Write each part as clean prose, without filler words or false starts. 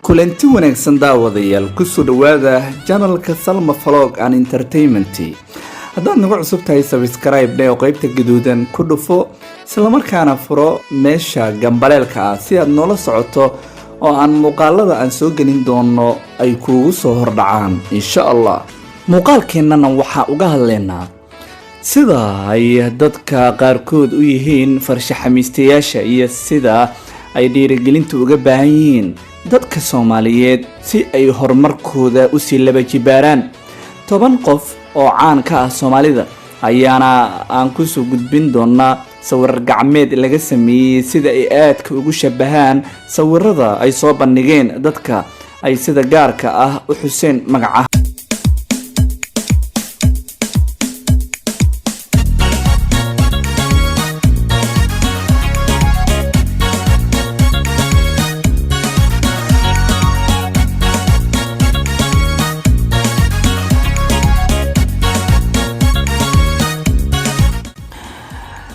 Kulanti wanaagsan, daawadayaal. Kusoo dhowaada channelka Salma Vlog and Entertainment. Haddaad nagu cusub tahay, subscribe dheh oo qaybta gaduudan ku dhufo, islamarkaana furo meesha gambaleelka ah si aad noola socoto oo aan muuqaalada aan soo gelin doono ay kuugu soo hordhacaan, insha Allah. Muuqaalkeennana waxaa uga hadlaynaa sida ay dadka qaarkood u yihiin farshaxamiistayaasha iyo sida ay dhiirigelinta uga baahan yihiin dadka Soomaaliyeed si ay horumarkooda usii laba jibaaraan. 10 qof oo caan ka ah Soomaalida ayaana aan kusoo gudbin doonaa sawir gacmeed laga sameeyey, sida ay aadka ugu shabahaan sawirada ay soo bandhigeen dadka ay sida gaarka ah u xuseen magaca.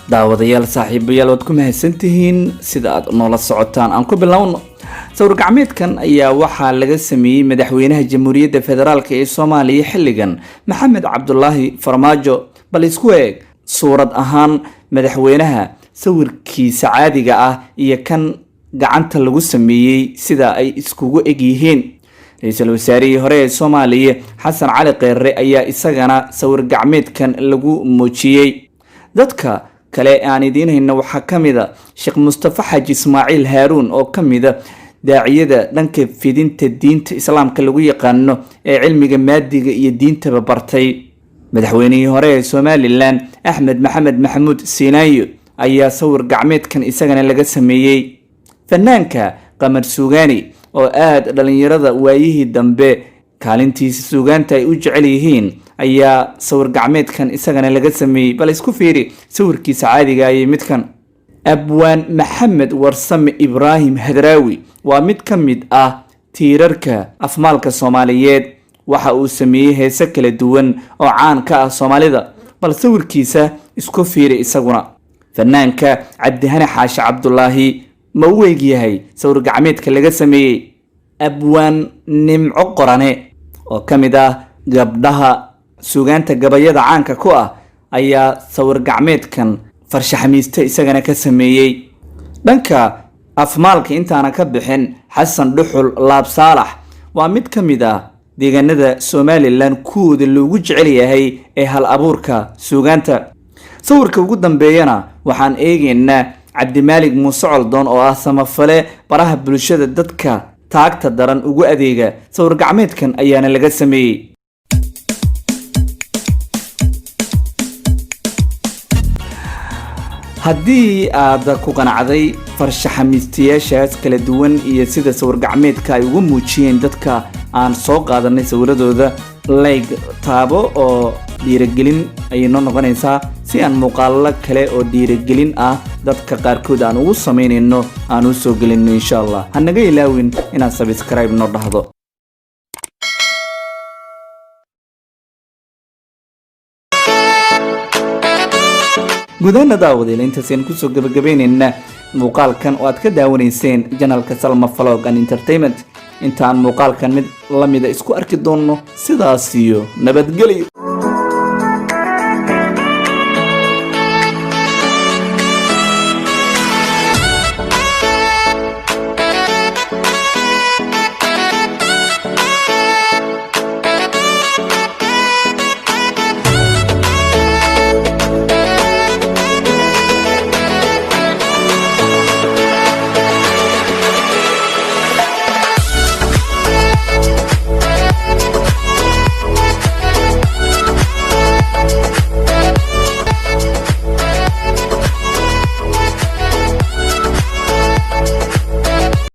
Daawadayaal, saaxiibayaal, waad ku mahadsantihiin sida aad noola socotaan. Aan ku bilowno. Sawir gacmeedkan ayaa waxaa laga sameeyey madaxweynaha Jamhuuriyadda Federaalka ee Soomaaliya xilligan, Maxamed Cabdulaahi Farmaajo. Bal isku eeg suurad ahaan madaxweynaha sawirkiisa caadiga ah iyo kan gacanta lagu sameeyey, sida ay iskugu eg yihiin. Ra-iisul wasaarihii hore ee Soomaaliya, Xasan Cali Kheyre, ayaa isagana sawir gacmeedkan lagu muujiyey. Dadka kale aan idiin hayno waxaa ka mid a Sheekh Mustafa Xaaji Ismaaciil Haaruun, oo ka mida daaciyada dhanka fidinta diinta Islaamka lagu yaqaano ee cilmiga maadiga iyo diintaba bartay. Madaxweynihii hore ee Somaliland, Axmed Maxamed Maxamuud Siinaayo, ayaa sawir gacmeedkan isagana laga sameeyey. Fanaanka Qamar Suugaani, oo aada dhalinyarada waayihii dambe kaalintiisa suugaanta ay u jecel yihiin, ayaa sawir gacmeedkan isagana laga sameeyey. Bal isku fiiri sawirkiisa caadiga ayay midkan. Abwaan Maxamed Warsame Ibraahim Hadraawi waa mid ka mid ah tiirarka afmaalka Soomaaliyeed. Waxa uu sameeyey heese kala duwan oo caan ka ah Soomaalida. Bal sawirkiisa isku fiiri isaguna. Fanaanka Cabdihani Xaashi Cabdulaahi ma u eeg yahay sawir gacmeedka laga sameeyey? Abwaan Nimco Qorane, oo ka mid ah gabdhaha suugaanta gabayada caanka ku ah, ayaa sawir gacmeedkan farshaxamiiste isagana ka sameeyey. Dhanka afmaalka intaana ka bixin, Xasan Dhuxul Laab Saalax waa mid ka mid ah deegaanada Somaliland kuwooda loogu jecel yahay ee hal abuurka suugaanta. Sawirka ugu dambeeyana waxaan eegaynaa Cabdimaalig Muuse Coldoon, oo ah samafale baraha bulshada dadka taagta daran ugu adeega. Sawir gacmeedkan ayaana laga sameeyey. Haddii aad ku qanacday farshaxamiistayaashaas kala duwan iyo sida sawir gacmeedka ay ugu muujiyeen dadka aan soo qaadanay sawiradooda, like taabo oo dhiirigelin ayay noo noqonaysaa, si aan muuqaalo kale oo dhiirigelin ah dadka qaarkood aan ugu samaynayno aan u soo gelino, insha Allah. Ha naga ilaawin inaad subscribe noo dhahdo. Gudaana, daawadeel, intaasaynu kusoo gabagabaynaynaa muuqaalkan oo aad ka daawanayseen channelka Salma Vlog and Entertainment. Intaan muuqaalkan mid lamida isku arki doonno, sidaas iyo nabadgelyo.